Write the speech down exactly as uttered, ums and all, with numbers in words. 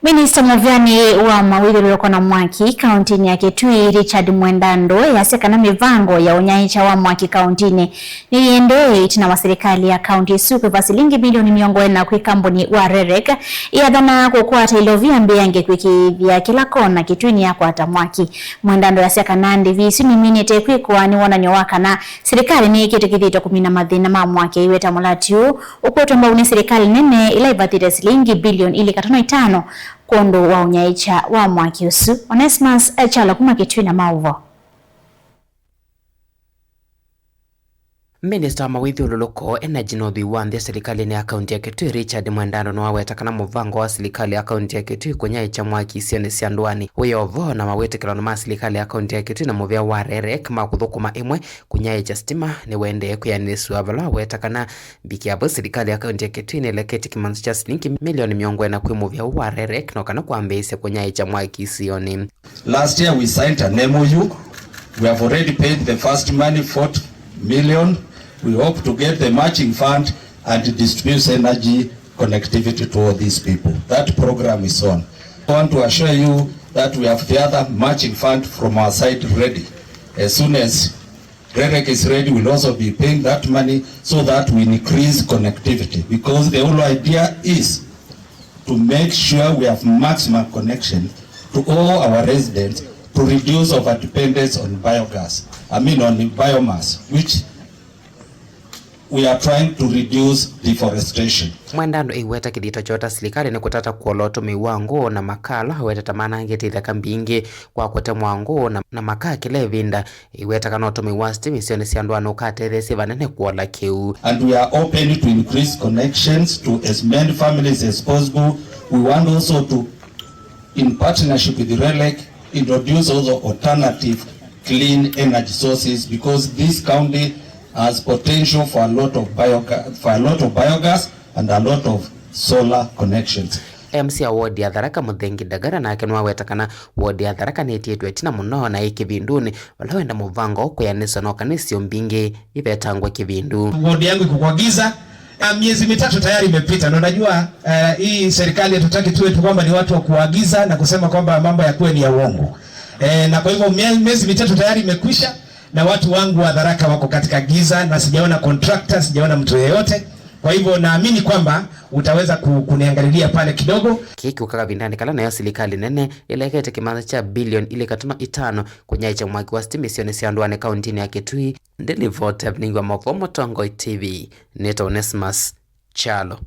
Minista mũvĩanĩ wa mawĩthyũlũlũko na mwaki kaũntĩnĩ ya Kitui, Richard Mwendandũ, easya kana mĩvango ya ũnyaĩĩkya wa mwaki kaũntĩnĩ nĩyĩendee ĩtina wa silikalĩ ya kaũntĩ ĩsu kwĩva silingi milioni mĩongo ĩna kwĩ kambuni wa REREC ĩathana kũkwata ilovia mbeange kwĩkĩĩthya kĩla kona Kitui nĩyakwata mwaki. Mwendandũ easya kana ndĩvi isu niminĩte kwĩkwa nĩ wonany'o wa kana silikalĩ nĩyĩkĩtĩkĩthĩtwe kũmina mathĩna ma mwaki. Aiweta mũlati ũũ ũkwetwe mbau nĩ silikalĩ nene ĩla ĩvathĩte silingi bilioni ilĩ katono itano kwondũ wa ũnyaĩĩkya wa mwaki ũsu. Onesmus Kyalo kuma Kitui na maũvoo. Minista wa mawĩthyũlũlũko, energy na ũthwii wa nthĩ silikalĩnĩ ya kaũntĩ ya Kitui, Richard Mwendandũ, nĩwaweta kana mũvango wa silikalĩ ya kaũntĩ ya Kitui kũnyaĩĩkya mwaki isionĩ sya ndũanĩ wĩ o vo na mawĩtĩkĩlano ma silikalĩ ya kaũntĩ ya Kitui na mũvĩa wa REREC ma kũthũkũma ĩmwe kũnyaĩĩkya sitima nĩwaendee kwĩanĩsw'a, vala waweta kana mbikĩa vo silikalĩ ya kaũntĩ ya Kitui nĩleketye kĩmanthĩ kya silingi milioni mĩongo ĩna kwĩ mũvĩa ũũ wa REREC no kana kwambĩĩsya kũnyaĩĩkya mwaki isionĩ. Last year we signed an M O U. We have already paid the first money, forty million. We hope to get the matching fund and distribute energy connectivity to all these people. That program is on. I want to assure you that we have the other matching fund from our side ready. As soon as REREC is ready, we'll also be paying that money so that we increase connectivity, because the whole idea is to make sure we have maximum connection to all our residents to reduce over dependence on biogas, I mean on biomass, which we are trying to reduce deforestation. Mwendandũ aiweta kĩthito kyota silikalĩ nĩ kũtata kũola ũtũmĩi wa ngũũ na makaa ala awetete manangĩte ithaka mbingĩ kwa kũtemwa ngũũ na, na makaa kĩla ĩvinda. Aiweta kana ũtũmĩi wa sitima isionĩ sya ndũanĩ ũkatetheesye vanene kũola kĩu. And we are open to increase connections to as many families as possible. We want also to, in partnership with REREC, introduce also alternative clean energy sources, because this county has potential for a lot of bioga-, for a lot of biogas and a lot of solar connections. M C A wa wodi ya Tharaka, Mũthengi Ndagara, nake nĩwaweta kana wodi ya Tharaka nĩtiĩtwe ĩtina mũno na ĩ kĩvindunĩ, vala wenda mũvango kwĩanĩswa no kana isio mbingĩ ivetangwe kĩvindu. Wodi yangu iko kwa giza, na miezi mitatu tayari imepita, na unajua, eh, hii serikali hatutaki tuwe tu kwamba ni watu wa kuagiza na kusema kwamba mambo ya kuwe ni ya uongo. Eh, na kwa hivyo mie-, miezi mitatu tayari imekwisha, na watu wangu wa Tharaka wako katika giza, na sijaona contractor, sijaona mtu yeyote. Kwa hivyo naamini kwamba utaweza ku-, kuniangalilia pale kidogo. Kĩĩ kĩũka kavindanĩ kala nayo silikalĩ nene ĩlekete kĩmanthĩ kya bilioni ilĩ katono itano kũnyaĩĩkya mwaki wa sitima isionĩ sya ndũanĩ kaũntĩnĩ ya Kitui. Ndĩlivoti avinĩngwa maũvoo Mũtongoi T V, nĩtawa Onesmus Kyalo.